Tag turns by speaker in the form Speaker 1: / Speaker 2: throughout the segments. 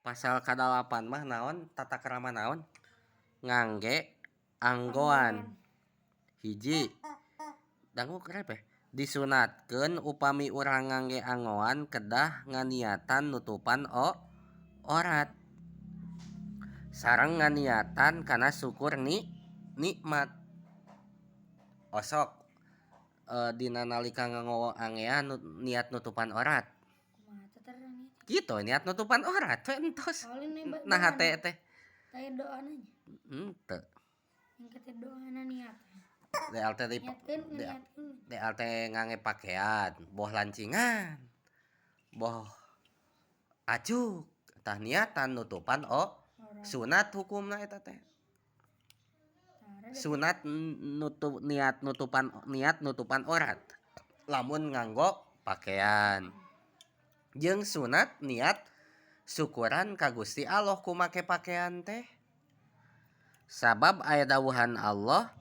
Speaker 1: Pasal kadalapan mah naon tata krama naon ngangge anggoan. Hiji dangu kerep disunatkeun upami urang ngangge anggoan kedah nganiatan nutupan orat sareng nganiatan kana syukur nikmat. Osok dina nalika nganggo angean niat nutupan orat. Gitu niat nutupan orat we entos. Nah hate teh. Henteu. DL teh ngangge pakaian boh lancingan boh acuk tah niatan nutupan sunat hukumna eta teh. Sunat niat nutupan orat lamun nganggo pakaian. Jeung sunat niat syukuran ka Gusti Allah ku make pakaian teh. Sabab aya dawuhan Allah,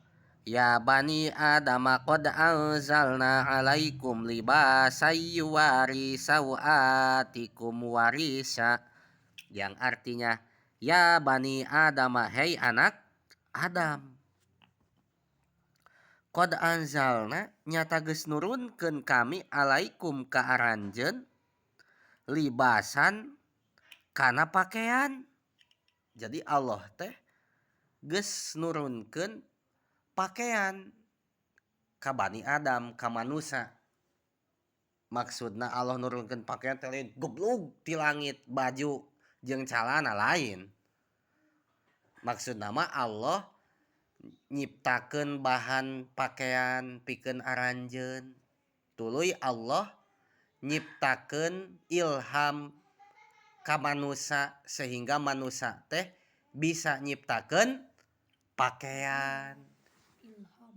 Speaker 1: ya bani Adam qad anzalna alaikum libasay yuwari sawatikum warisa, yang artinya ya bani Adam, hei anak Adam, qad anzalna nyata geus nurunkeun kami alaikum ka aranjeun libasan kana pakaian. Jadi Allah teh geus nurunkeun pakaian ka bani Adam, ka manusia. Maksudna Allah nurunkeun pakaian teh lain goblog ti langit baju jeung calana lain. Maksudna mah Allah nyiptakeun bahan pakaian pikeun aranjeun. Tuluy Allah nyiptakeun ilham ka manusia sehingga manusia teh bisa nyiptakeun pakaian.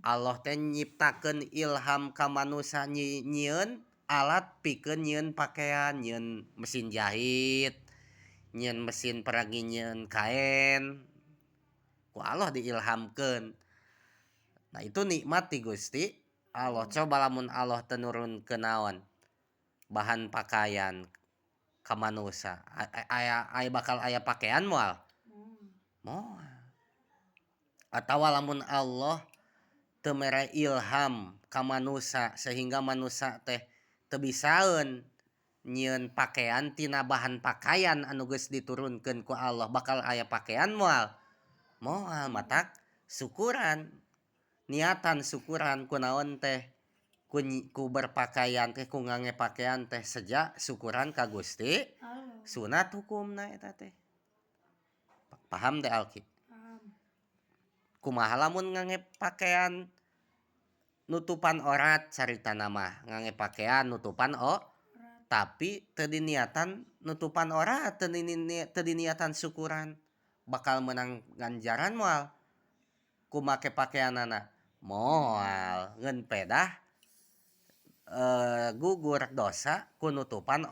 Speaker 1: Allah teh nyiptakeun ilham ka manusia nyieun alat pikeun nyieun pakaian, nyieun mesin jahit, nyieun mesin peragi nyieun kain. Ku Allah diilhamkeun. Nah itu nikmat ti Gusti Allah. Coba lamun Allah teu nurunkeun naon bahan pakaian ka manusia, aya bakal aya pakaian moal? Moal. Atawa lamun Allah teu mere ilham ka manusia sehingga manusia teh teu bisaeun nyieun pakaian tina bahan pakaian anu geus diturunkeun ku Allah, bakal aya pakaian moal? Moal. Matak syukuran, niatan syukuran ku naon teh, ku berpakaian teh, ku ngangge pakaian teh sejak syukuran ka Gusti. Sunat hukumna eta teh. Paham teh Alki? Kumaha lamun ngangge pakaian nutupan orat, caritana mah ngangge pakaian nutupan tapi teu diniatan nutupan orat, teu diniatan syukuran, bakal menang ganjaran moal ku make pakaianana? Moal. Ngeun pedah gugur dosa ku nutupan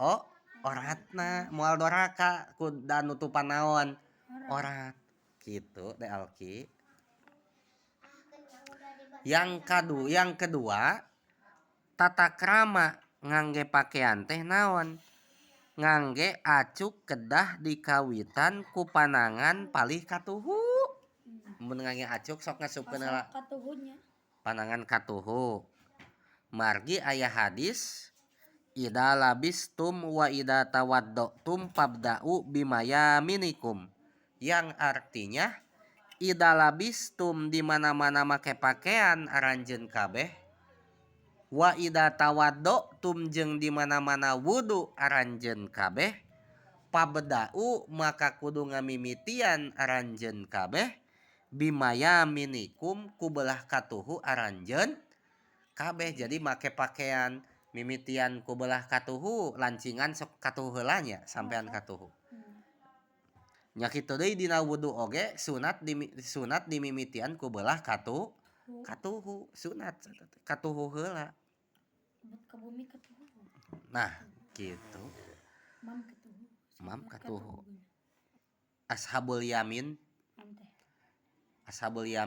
Speaker 1: oratna, moal doraka ku da nutupan naon orat. Gitu deh Alki. Yang kedua, tata krama ngangge pakaian teh naon? Ngangge acuk kedah dikawitan ku panangan palih katuhu. Mun ngangge acuk sok ngasupkeun heula panangan katuhu. Margi aya hadis ida labistum wa ida tawaddotum fabda'u bimayaminikum, yang artinya ida labistum di mana-mana make pakaian aranjeun kabeh, wa ida tawaddotum jeung di mana-mana wudu aranjeun kabeh, pabda'u maka kudu ngamimitian aranjeun kabeh bimayaminikum ku belah katuhu aranjeun kabeh. Jadi make pakaian mimitian ku belah katuhu, lancingan sok katuhu heula nya sampean katuhu. Nya kitu deui dina wudu oge sunat dimimitian ku belah katuhu, sunat katuhu heula. Nah gitu. Mam katuhu. Ashabul yamin. Ashabul yamin.